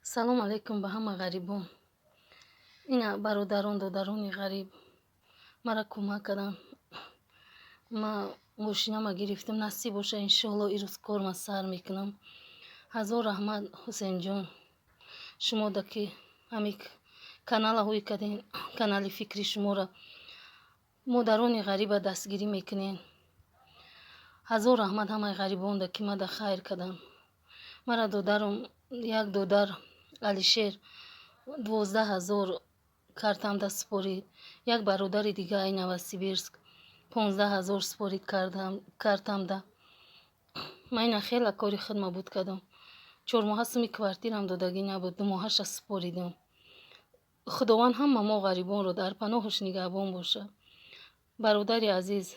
Салом алейкум ба ҳама ғарибон. Ина бародарон, додарони ғариб мара кӯмак карданд. Ма мошинама гирифтам, насиб боша, иншоалло ирӯз корма сар мекунам. Ҳазор раҳмат, Ҳусейнҷон, шумо да ки ҳами канала ҳуй кардем, канали фикри шуморо модарони ғариба дастгирӣ мекунен. Ҳазор раҳмат ҳамаи ғарибонда ки мада хайр карданд. Мара додарам, як додар Алишер 12 000 картамда супорид, як бародари дига ай Новосибирск 15 000 супорид картамда. Ман ина хела кори худма буд кардам. 4 моҳа суми квартирам додагӣ набуд, 2 моҳаша супоридам. Худованд ҳама мо ғарибонро дар паноҳаш нигаҳбон бошад. Бародари азиз,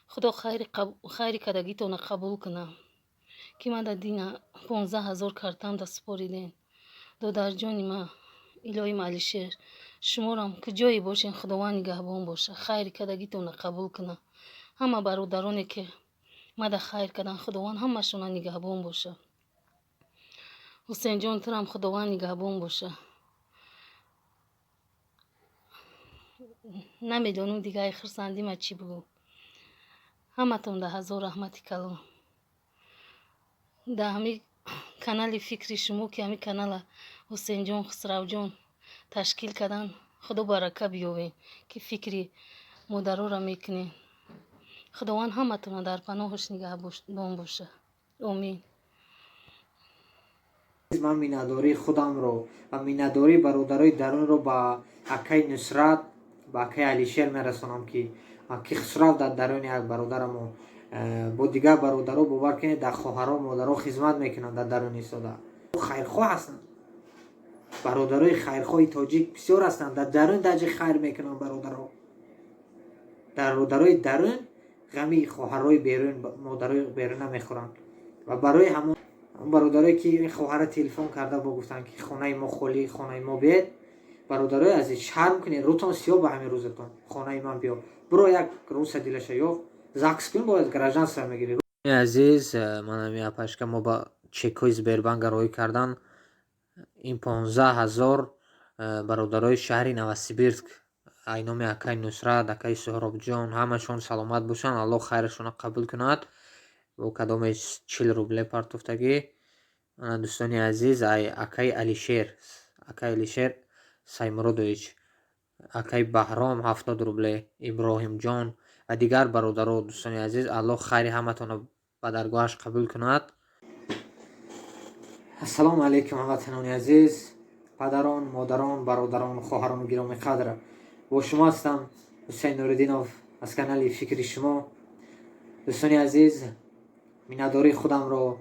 Худо хайри кардагитонро қабул кунад, ки мада дина 15 000 картамда супоридем. Додарҷони ма, илоҳим Алишер, шуморам куҷое бошен, Худованд нигаҳбон бошад, хайри кардагитонро қабул кунад. Ҳама бародароне ки мада хайр карданд, Худованд ҳамашонро нигаҳбон бошад. Ҳусейнҷон, турам Худованд нигаҳбон бошад. Намедонам дигаи хурсандима чӣ бигӯ. Ҳаматонда ҳазор раҳмати калон. Дар ҳами канали фикри шумо, ки ҳами канала Ҳусейнҷон, Хусравҷон ташкил карданд, Худо барака биёвед, ки фикри модароро мекунед. Худованд ҳаматонро дар паноҳаш нигаҳбон бошад. Омин. Ман миннатдории худамро ва миннатдории бародарои дарунро ба акаи Нусрат, ба акаи Алишер мерасонам, ки Хусрав дар даруни як бародарамо бо дигар бародаро, бовар кунед, дар хоҳаро, модаро хизмат мекунанд, дар даруни истода хайрхоҳ ҳастанд. Бародарои хайрхоҳи тоҷик бисёр ҳастанд, дар дарун даҷи хайр мекунанд бародаро. Бародарои дарун ғами хоҳарои берун, модарои беруна мехӯранд. Ва барои ҳамон бародарое ки ин хоҳара телефон карда бо гуфтанд, ки хонаи мо холӣ, хонаи мо биед, бародарои азиз, шарм кунед, рӯтон сиёҳ ба ҳамин рӯзатон. Хонаи ман биё, биро, як руса дилаша ёфт, ЗАГС кун, бояд гражданство мегирӣ. Азиз, ман ҳами апашка мо ба чекҳои Сбербанка роҳӣ кардан ин 15 000 бародарои шаҳри Новосибирск ай номи акаи Нусрат, акаи Суҳробҷон, ҳамашон саломат бошанд, Аллоҳ хайрашонро қабул кунад. Бо кадоме 40 рубле партофтагӣ. Ана, дӯстони азиз, ай акаи Алишер, акаи Алишер Саймуродович, акаи Баҳром 70 рубле, Иброҳимҷон ва дигар бародаро. Дӯстони азиз, Аллоҳ хайри ҳаматонро ба даргоҳаш қабул кунад. Ассалому алайкум, ҳамватанони азиз, падарон, модарон, бародарон, хоҳарону гиромӣ қадр. Бо шумо ҳастам Ҳусайн Нуриддинов аз канали фикри шумо. Дӯстони азиз, миннатдории худамро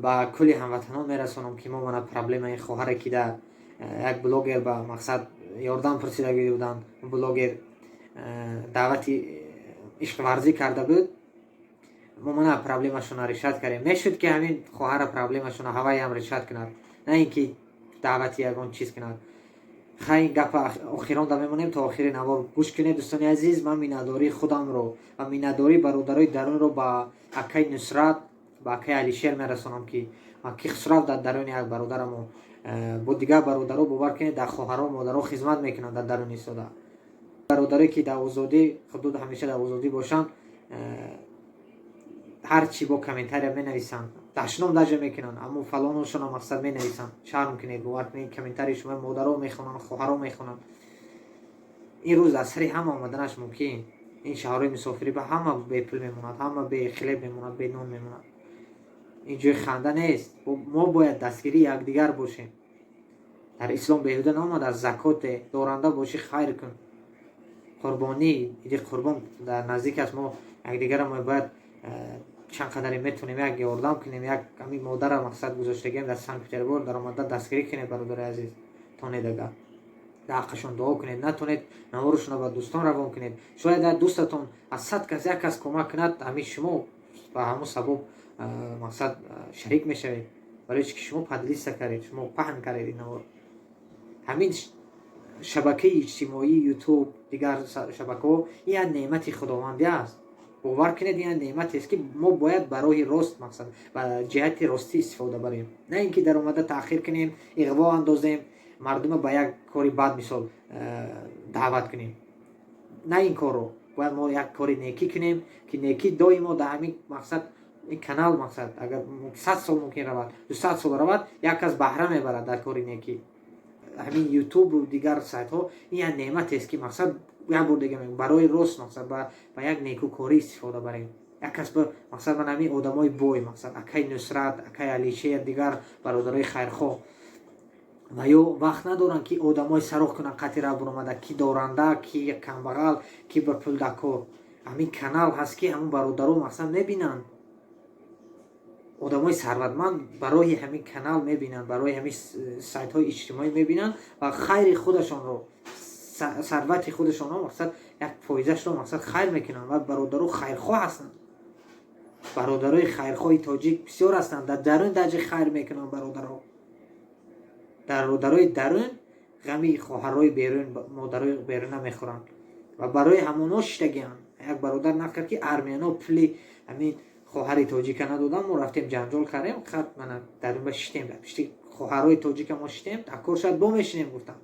ба кулли ҳамватанон мерасонам, ки мо мана проблемаи хоҳаре, ки дар як блогер ба мақсад ёрдам пурсидагӣ буданд, блогер даъвати ишқварзӣ карда буд, мо мана проблемашонро решать кардем. Мешуд, ки ҳамин хоҳара проблемашонро ҳавайам решать кунад, на ин ки даъвати ягон чиз кунад. Хай, гапа охиронда мемонем, то охири навор гӯш кунед. Дӯстони азиз, ман миннатдории худамро ва миннатдории бародарои дарунро ба акаи Нусрат, ба акаи Алишер мерасонам, ки Хусрав дар даруни як бародарамо бо дигар бародаро, бовар кунед, дар хоҳаро, модаро хизмат мекунанд, дар даруни истода бародарое ки дар озодӣ, худуд ҳамеша дар озодӣ бошанд. Ҳар чӣ бо комментария менависанд, дашном даже мекунанд, аммо фалоношона мақсад менависанд. Шарм кунед, бовар кунед, комментарии шумо модаро мехонанд, хоҳаро мехонанд. Ин рӯз аз сари ҳама омаданаш мумкин. Ин шаҳрҳои мусофирӣ ба ҳама бепул мемонад, ҳама бехлеб мемонад, бенон мемонад. Ин ҷои ханда нест. Мо бояд дастгирии якдигар бошем. Дар ислом беҳуда наомадааст: закоте доранда бошӣ, хайр кун. Қурбонӣ, иди қурбон дар наздик аст. Мо якдигарро мо бояд чанд қадаре метавонем як ёрдам кунем. Як ҳамин модара мақсад гузоштагием дар Санкт Петербург, даромада дастгирӣ кунед, бародари азиз. Тонед агар, дар ҳаққашон дуо кунед, натонед, наворашонро ба дӯстон равон кунед. Шояд як дӯстатон аз 100 кас як кас кӯмак кунад, ҳамин шумо ба ҳамон сабаб мақсад шарик мешавед, барои чи ки шумо поделиться кардед, шумо паҳн кардед ин навор. Ҳамин шабакаи иҷтимоии Ютуб, дигар шабакаҳо, ин як неъмати худовандӣ аст. Бовар кунед, ин неъматест, ки мо бояд ба роҳи рост, мақсад, ба ҷиҳати ростӣ истифода барем, на ин ки даромада таъхир кунем, иғво андозем, мардума ба як кори бад, мисол, даъват кунем. На ин корро. Бояд мо як кори некӣ кунем, ки некӣ доимо дар ҳамин, мақсад, ин канал, мақсад, агар 100 сол мумкин равад, 200 сол равад, як кас баҳра мебарад дар кори некӣ. Ҳамин Ютубу дигар сайтҳо ин як неъматест, ки, мақсад, як бор дига мегӯям, барои рост, мақсад, ба як некӯкорӣ истифода барем. Як кас, мақсад, ман ҳамин одамои бой, мақсад, акай Нусрат, акай Алишер, дигар бародарои хайрхоҳ, ва ё вақт надоранд, ки одамои сароғ кунанд, қатира буромада, ки доранда, ки камбағал, ки ба пул дакор. Ҳамин канал ҳаст, ки ҳамун бародаро, мақсад, мебинанд. Одамои сарватманд барои ҳамин канал мебинанд, барои ҳамин сайтҳои иҷтимоӣ мебинанд ва хайри худашонро, сарвати худашонро, мақсад, як фоизашро, мақсад, хайр мекунанд. Ва бародаро хайрхоҳ ҳастанд. Бародарои хайрхоҳи тоҷик бисёр ҳастанд. Дар дарун даҷи хайр мекунанд бародаро. Бародарои дарун ғами хоҳарои берун, модарои беруна мехӯранд ва барои ҳамонҳо шиштагианд. Як бародар нақл кард, ки армяно пули ҳамин хоҳари тоҷика надодам, мо рафтем, ҷанҷол кардем, хат мана дарун ба шиштем, пишти хоҳарои тоҷика мо шиштем, такор шояд бо мешинем, гуфтам.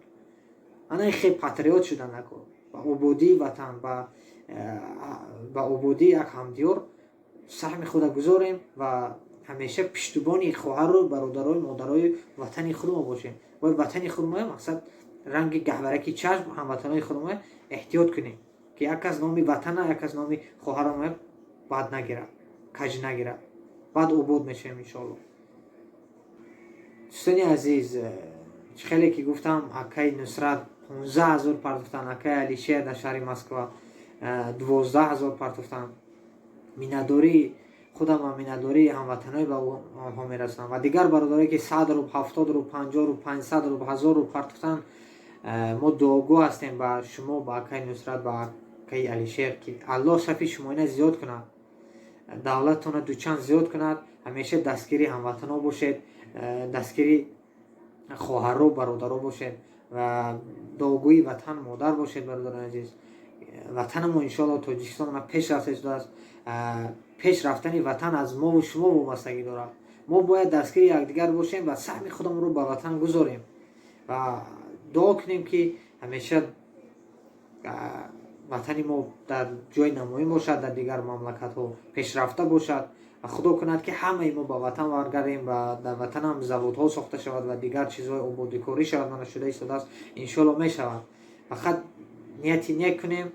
Ана ин хел патриот шудан накор. Ба ободии ватан, ба ободии як ҳамдиёр саҳми худа гузорем ва ҳамеша пиштубони хоҳару бародарои, модарои ватани худмо бошем. Бояд ватани худмо, мақсад, ранги гаҳвараки чашм ҳамватанои худмо эҳтиёт кунем, ки як кас номи ватана, як кас номи хоҳарамо бад нагирад, каҷ нагирад. Баъд обод мешавем, иншоалло. Дӯстони азиз, хеле ки гуфтам, акаи Нусрат 15 000 партофтан, акаи Алишер дар шаҳри Москва 12 000 партофтан. Миннатдории худам ва миннатдории ҳамватанои ба онҳо мерасонам ва дигар бародарое, ки 100 рубл, 70 рубл, 50 рубл, 500 рубл, 1000 рубл партофтан. Мо дуогӯ ҳастем ба шумо, ба акаи Нусрат, ба акаи Алишер, ки Аллоҳ сафи шумоина зиёд кунад, давлатона дучанд зиёд кунад. Ҳамеша дастгири ҳамватанҳо бошед, дастгири хоҳару бародаро бошед ва дуогӯи ватан модар бошед. Бародарони азиз, ватанамо, иншоалло, Тоҷикистон пеш рафта истодааст. Пеш рафтани ватан аз мову шумо вобастагӣ дорад. Мо бояд дастгири якдигар бошем ва саҳми худамонро ба ватан гузорем ва дуо кунем, ки ҳамеша ватани мо дар ҷои намоён бошад, дар дигар мамлакатҳо пешрафта бошад ва Худо кунад, ки ҳамаи мо ба ватан баргардем ва дар ватанам заводҳо сохта шавад ва дигар чизҳои ободикорӣ шавад. Мана, шуда истодааст, иншоалло, мешавад. Фақат нияти нек кунем,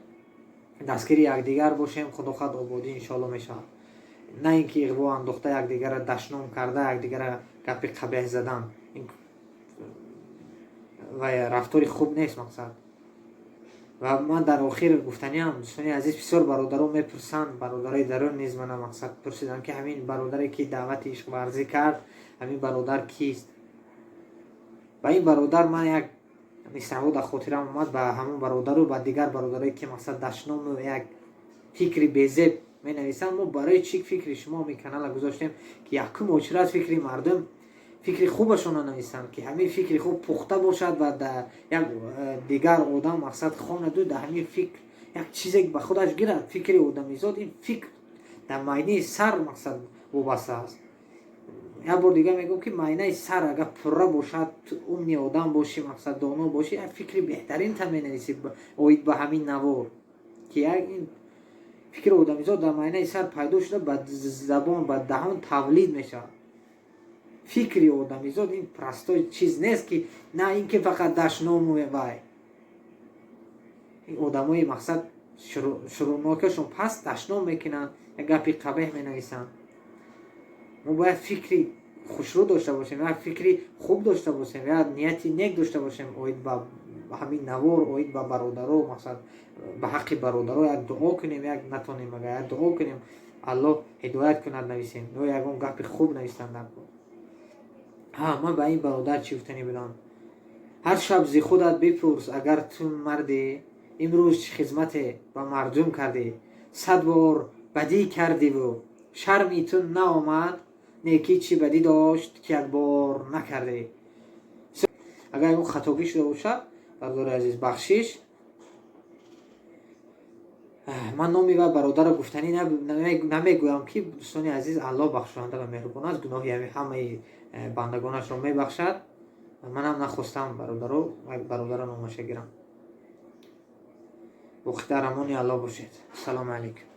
дастгири якдигар бошем, Худо хоҳад, ободӣ, иншоалло, мешавад. На ин ки иғво андохта, якдигарро дашном карда, якдигарро гапи қабеҳ задан ва рафтори хуб нест, мақсад. Ва ман дар охир гуфтаниам, дӯстони азиз, бисёр бародарон мепурсанд, бародарои дарун низ мана, мақсад, пурсидам, ки ҳамин бародаре, ки даъвати ишқварзӣ кард, ҳамин бародар кист? Ба ин бародар ман як мисраҳо дар хотирам омад. Ба ҳамон бародару ба дигар бародарое, ки, мақсад, дашному як фикри безеб менависанд: мо барои чӣ фикри шумо ин канала гузоштем, ки якум очрат фикри мардум, фикри хубашонро нависанд, ки ҳамин фикри хуб пухта бошад ва дар як дигар одам, мақсад, хонаду дар ҳамин фикр як чизе ба худаш гирад. Фикри одамизод, ин фикр дар майнаи сар, мақсад, вобаста аст. Як бор дига мегӯм, ки майнаи сар агар пурра бошад, умный одам бошӣ, мақсад, доно бошӣ, як фикри беҳтаринта менависӣ оид ба ҳамин навор, ки як ин фикри одамизод дар майнаи сар пайдо шуда, ба забон, ба даҳон тавлид мешавад. Фикри одамизод ин простой чиз нест, ки на ин ки фақат дашному вай одамои, мақсад, шурӯънокашон паст дашном мекунанд, як гапи қабеҳ менависанд. Мо бояд фикри хушрӯ дошта бошем, як фикри хуб дошта бошем, як нияти нек дошта бошем оид ба ҳамин навор, оид ба бародаро, мақсад, ба ҳаққи бародаро як дуо кунем, як натонем, агар як дуо кунем, Аллоҳ ҳидоят кунад, нависем ё ягон гапи хуб навистан накун. Ҳа, ман ба ин бародар чӣ гуфтанӣ будам? Ҳар шаб зи худат бипурс, агар ту мардӣ, имрӯз чӣ хизмате ба мардум кардӣ? 100 бор бадӣ кардиву шарми ту наомад, некӣ чӣ бадӣ дошт, ки як бор накардӣ? Агар ягон хатогӣ шуда бошад, бародари азиз, бахшиш. Ман номи ва бародарро гуфтанӣ намегӯям, ки, дӯстони азиз, Аллоҳ бахшоянда ва меҳрубон аст, гуноҳи ҳамаи бандагонашро мебахшад. Манам нахостам, бародаро, бародаро номаша гирам. Боқӣ дар амони Аллоҳ бошед. Ассалому алайкум.